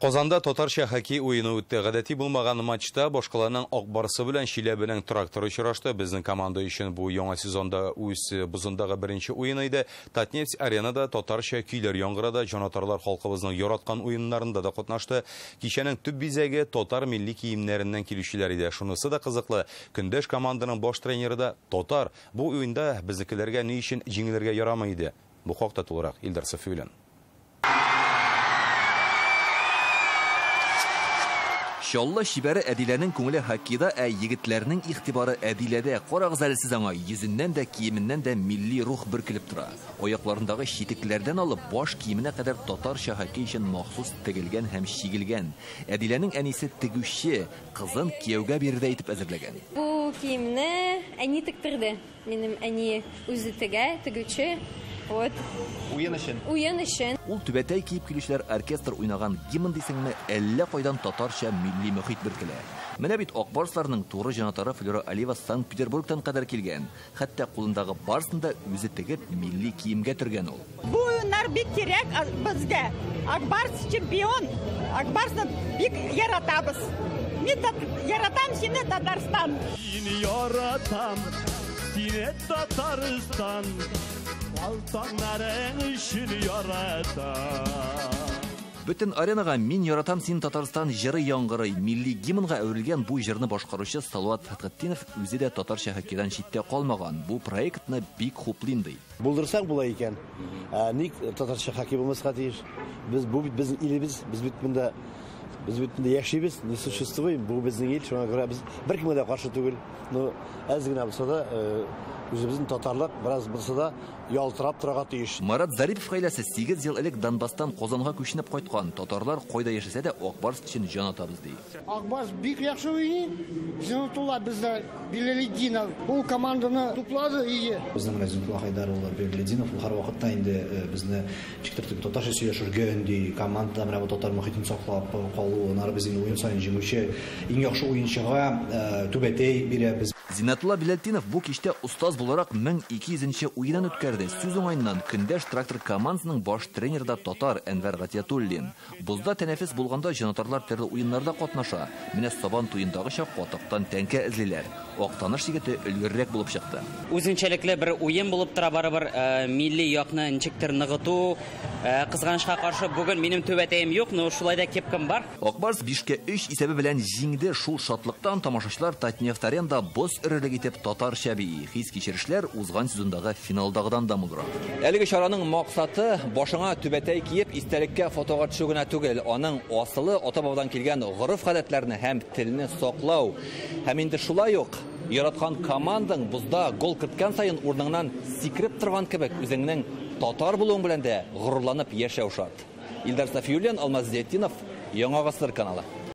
Казанда татарча хоккей уены үтте. Гадәти булмаган матчта башкаланың Ак Барсы белән Чиләбенең Тракторы очрашты. Безнең команда өчен бу яңа сезонда үз бозындагы беренче уен иде. Татнефть аренада татарча көйләр яңгырады. Җанатарлар халкыбызның яраткан уеннарында да катнашты. Кичәнең төп бизәге татар милли киемнәреннән килүчеләр иде. Шунысы да кызыклы. Көндәш команданың баш тренеры да татар. Бу уенда безнекеләргә ни өчен җиңелергә ярамый иде? Бу хакта тулырак Илдар Сафиуллин. Чаллы чибәре Әдиләнең күңеле хоккейда, ә егетләрнең игътибары Әдиләдә. Карагыз әле сез аңа, йөзеннән дә, киеменнән дә милли рух бөркелеп тора. Аякларындагы читекләрдән алып баш киеменә кадәр татарча хоккей өчен махсус тегелгән һәм чигелгән. Әдиләнең әнисе тегүче, кызын кияүгә бирергә итеп әзерләгән. Бу киемне әни тектерде. Минем әни үзе тегә, тегүче. Вот. Уен өчен. Уен өчен. Ул түбәтәй киеп килүчеләр оркестр уйнаган гимн дисеңме, әллә кайдан татарча милли мөхит бөркелә. Менә бит Ак Барсларның туры җанатары Флюра Алиева Санкт-Петербургтан кадәр килгән. Хәтта кулындагы барсын да үзе тегеп милли киемгә төргән ул. Бу уеннар бик кирәк безгә. Ак Барс чемпион. Ак Барсны бик яратабыз. Мин яратам сине, Татарстан. Мин яратам сине, Татарстан. Алтаннарың өчен яратам. Бөтен аренага «Мин яратам син, Татарстан» җыры яңгырый. Милли гимнга әверелгән бу җырны башкаручы Салават Фәтхетдинов үзе дә татарча хоккейдан читтә калмаган. Бу проектны бик хуплыйм ди. Булдырсаң була икән. Ник татарча хоккей булмаска тиеш? Без бу бит безнең илебез, без бит монда яшибез, не существуем, бу безнең ил, шуңа күрә без беркемгә дә каршы түгел. Но әз генә булса да үзебезнең татарлык бераз булса да ялтырап торырга тиеш. Марат Зарипов гаиләсе 8 ел элек Донбасстан Казанга күченеп кайткан. Татарлар кайда яшәсә дә Ак Барс өчен җан атабыз ди. Ак Барс бик яхшы уйный. Зинатулла бездә Билалетдинов ул команданы туплады ие. Безнең Зинатулла Хайдар улы Билалетдинов ул һәрвакытта инде безне ничектер татарча сөйләшергә өнди, командада менә бу татар мохитен саклап калу, аннары без инде уен саен җиңүче иң яхшы уенчыга түбәтәй бирәбез. Зинатулла Билалетдинов бу кичтә остаз буларак 1200нче уенын үткәрде. Сүз уңаеннан көндәш Трактор командасының баш тренеры да татар Әнвәр Гатиятуллин. Бозда тәнәфес булганда җанатарлар төрле уеннарда катнаша. Менә Сабан туендагыча катыктан тәңкә эзлиләр. Актаныш егете өлгеррәк булып чыкты. Үзенчәлекле бер уен булып тора барыбер, милли якны ничектер ныгыту. Кызганычка каршы бүген минем түбәтәем юк, но шулай да кепкам бар. Ак Барс 5-3 исәбе белән җиңде. Шул шатлыктан тамашачылар Татнефть аренада боз өрерлек итеп татарча бии. Хис-кичерешләр узган сезондагы финалдагыдан да мулрак. Әлеге чараның максаты башыңа түбәтәй киеп истәлеккә фотога төшү генә түгел, аның асылы ата-бабадан килгән гореф-гадәтләрне һәм телне саклау. Һәм инде шулай ук яраткан командаң бозда гол керткән саен урыныңнан сикереп торган кебек үзеңнең татар булуың белән дә горурланып яшәү шарт. Илдар Сафиуллин, Алмаз Зиятдинов, Яңа Гасыр каналы.